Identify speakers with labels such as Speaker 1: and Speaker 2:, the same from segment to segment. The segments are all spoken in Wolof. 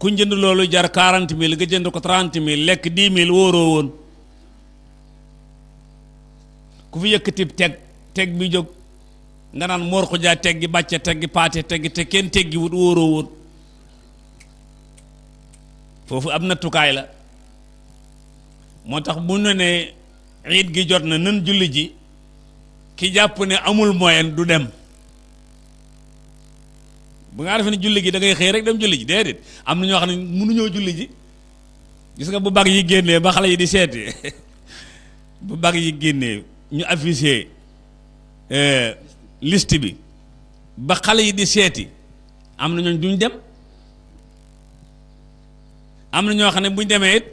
Speaker 1: ku jënd loolu jar 40 000 nga jënd ko 30 000 lekk 10 000 wóoroo woon ku fi yëkkati teg bi jóg nga naan moor ko jaa teggi bàcce teggi paate teggi te kenn teggi wut wóoroo woon foofu ab nattukaay la moo tax bu ne ne iid gi jot na nan julli ji ki jàpp ne amul moyen du dem bu nga defee ne julli gi da ngay xëy rek dem julli ji déedéet am na ñoo xam ne mënuñoo julli ji gis nga bu bag yi génnee ba xale yi di seeti bu bag yi génnee ñu affiché liste bi ba xale yi di seeti am na ñooñ duñ dem am na ñoo xam ne buñ demee it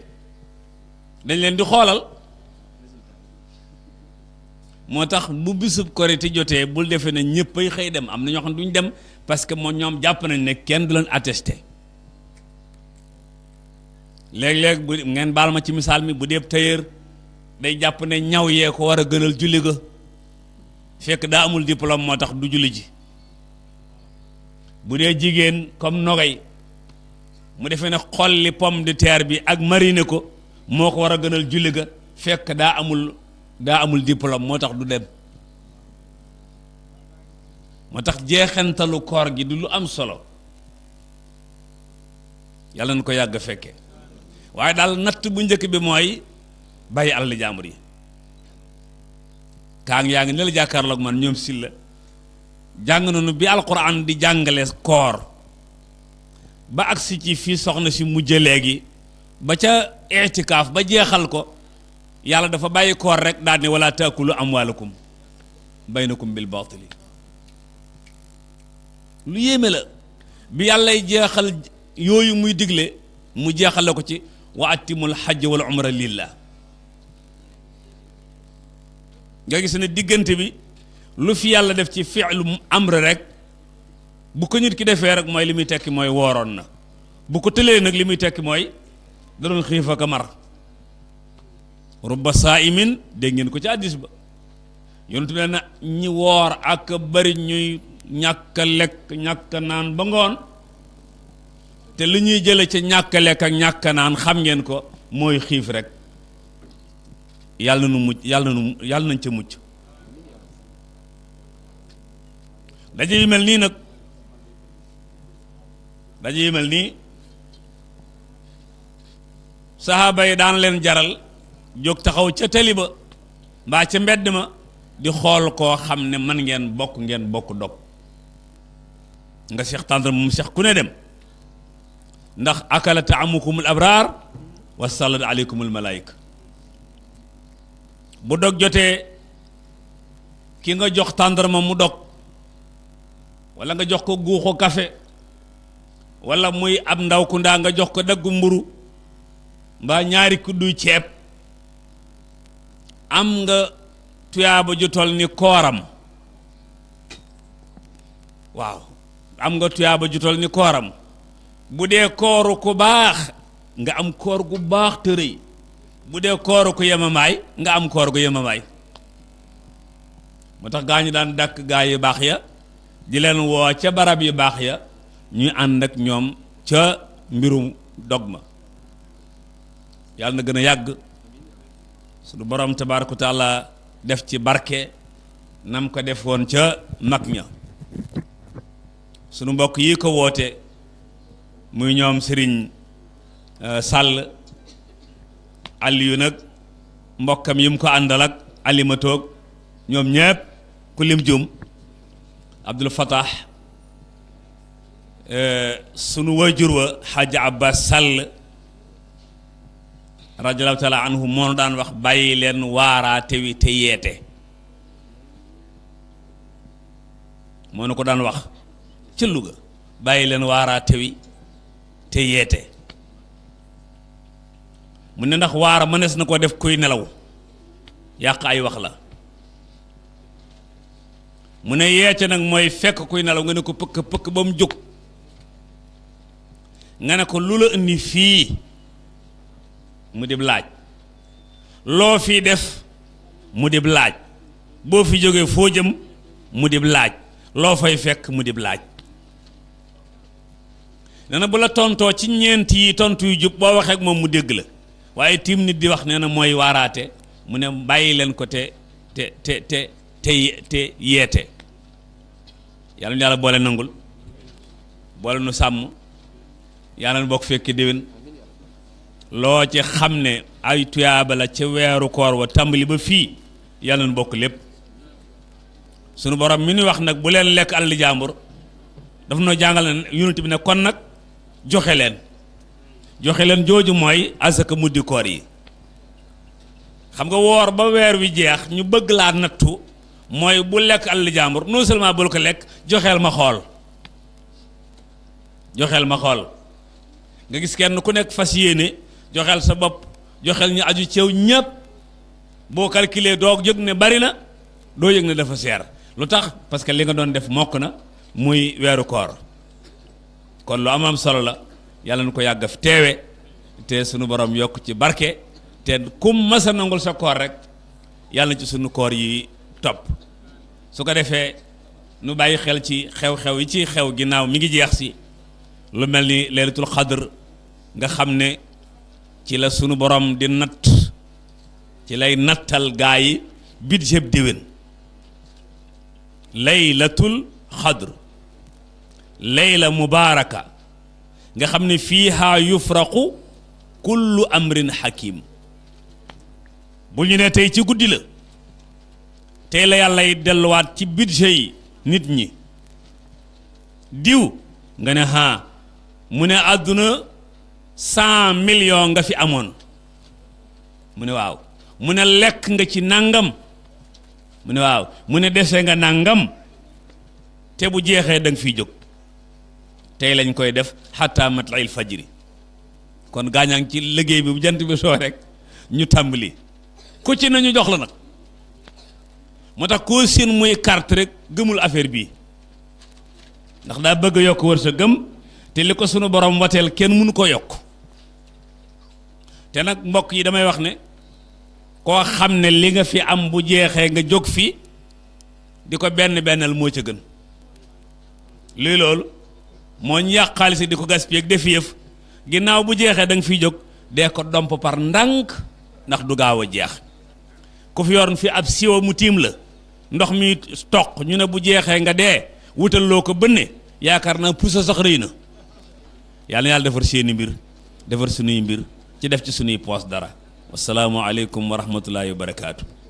Speaker 1: dañ leen di xoolal moo tax bu bisub korite jotee bul defee ne ñëppay xëy dem am na ñoo xam ne duñ dem parce que moom ñoom jàpp nañ ne kenn du leen attesté léeg-léeg bu ngeen baal ma ci misaal mi bu dee tailleur day jàpp ne ñaw yee ko war a gënal julli ga fekk daa amul diplôme moo tax du julli ji bu dee jigéen comme nogay mu defee ne xolli pomme de terre bi ak mariner ko moo ko war a gënal julli ga fekk daa amul diplôme moo tax du dem moo tax jeexantalu koor gi du lu am solo yàlla na ko yàgg fekke waaye daal natt bu njëkk bi mooy bàyyi alal jàmbur yi kaa ngi yaa ngi ne la jàkkaarloog man ñoom silla jàng nañu bi alquran di jàngale koor ba agsi ci fii soxna si mujj léegi ba ca itikaaf ba jeexal ko yàlla dafa bàyyi koor rek daal ne wala taakulu amwaalakum baynakum bil baatili lu yéeme la bi yàllay jeexal yooyu muy digle mu jeexale ko ci wa atimul hajj wal umra lillah nga gis ne diggante bi lu fi yàlla def ci fi'lu amr rek bu ko nit ki defee rek mooy li muy tekki mooy wooroon na bu ko tëlee nag li muy tekki mooy da doon xiif ak mar rubba saa'imin dégg ngeen ko ci hadiis ba yonent bi na ñi woor ak bari ñuy ñàkk a lekk ñàkk a naan ba ngoon te li ñuy jële ci ñàkk a lekk ak ñàkk a naan xam ngeen ko mooy xiif rek yàlla na nu mucc yàlla nañ ca mucc daje yu mel nii nag daje yu mel nii saxaaba yi daan leen jaral jóg taxaw ca tali ba mbaa ca mbedd ma di xool koo xam ne man ngeen bokk dog nga seex tàndar moom seex ku ne dem ndax akala taamukumul abraar wa sallat aleykumul malaayika bu dog jotee ki nga jox tàndarma mu dog wala nga jox ko guuxu kafe wala muy ab ndaw ku ndaa nga jox ko daggu mburu mbaa ñaari kudduy ceeb am nga tuyaaba ju tol ni kooram waaw am nga tuyaaba ju tol ni kooram bu dee kooru ku baax nga am koor gu baax te rëy bu dee kooru ku yemamaay nga am koor gu yemamaay moo tax gaa ñu daan dàkk gaa yu baax ya di leen woo ca barab yu baax ya ñuy ànd ak ñoom ca mbirum dog ma yàlla na gën a yàgg suñu borom tabaaraka taala def ci barke nam ko def woon ca mag ña sunu mbokk yi ko woote muy ñoom sëriñ Sàll Aliyu nag mbokkam yi mu ko àndal ak alimatoog ñoom ñépp ku lim jum Abdul Fatah sunu wajur wa Xaaji Abbas Sàll radiyallahu taala anhu moo daan wax bàyyi leen waaraate wi te yeete moo na ko daan wax ca Louga bàyyi leen waaraate wi te yeete mu ne ndax waara mënees na ko def kuy nelaw yàq ay wax la mu ne yeete nag mooy fekk kuy nelaw nga ne ko pëkk pëkk ba mu jóg nga ne ko lu la indi fii mu dib laaj loo fii def mu dib laaj boo fi jógee foo jëm mu dib laaj loo fay fekk mu dib laaj nee na bu la tontoo ci ñeent yi tontu yu jub boo waxee ak moom mu dégg la waaye tiim nit di wax nee na mooy waaraate mu ne bàyyi leen ko te yeete yàlla nu yàlla boole nangul boole nu sàmm yàlla nu bokk fekki déwén loo ci xam ne ay tuyaaba la ca weeru koor wa tàmbali ba fii yàlla nu bokk lépp sunu borom mi nu wax nag bu leen lekk alali jàmbur daf noo jàngal ne yonent bi ne kon nag joxe leen jooju mooy asaka muddi koor yi xam nga woor ba weer wi jeex ñu bëgg laa nattu mooy bu lekk alali jàmbur non seulement bul ko lekk joxeel ma xool nga gis kenn ku nekk fas yéene joxeel sa bopp joxeel ñu aju ceew ñépp boo calculer doo yëg ne bari na doo yëg ne dafa seer lu tax parce que li nga doon def mokk na muy weeru koor kon lu am solo la yàlla na ko yàgg fi teewe te sunu borom yokk ci barke te kum masa nangul sa koor rek yàlla na ci sunu koor yi topp su ko defee nu bàyyi xel ci xew-xew yi ci xew ginnaaw mi ngi jeex si lu mel ni laylatul xadr nga xam ne ci la sunu borom di natt ci lay nattal gaa yi budget déwén laylatul xadr layla mubaaraka nga xam ne fiiha yufraqu kullu amrin hakim bu ñu ne tey ci guddi la tey la yàlla yi delluwaat ci budget yi nit ñi diw nga ne ha mu ne àdduna 100 millions nga fi amoon mu ne waaw mu ne lekk nga ci nangam mu ne waaw mu ne dese nga nangam te bu jeexee da nga fiy jóg tey lañ koy def xataa matla'il fajri kon gaañaa ngi ci liggéey bi bu jant bi soo rek ñu tàmbali ku ci nañu jox la nag moo tax koo seen muy carte rek gëmul affaire bii ndax daa bëgg a yokk wër sa gëm te li ko sunu borom wateel kenn mënu ko yokk te nag mbokk yi damay wax ne koo xam ne li nga fi am bu jeexee nga jóg fi di ko bennal moo ca gën lii loolu moo ñu yàq xaalis di ko gaspiller ak def yëf ginnaaw bu jeexee da nga fiy jóg dee ko domp par ndànk ndax du gaaw a jeex ku fi yor fi ab siwo mu tiim la ndox mi toq ñu ne bu jeexee nga dee wutal loo ko bënne yaakaar naa pusa sax rëy na yàlla na yàlla defar seeni mbir defar sunuy mbir ci def ci sunuy poos dara wasalaamu aleykum wa rahmatullahi wa barakaatu.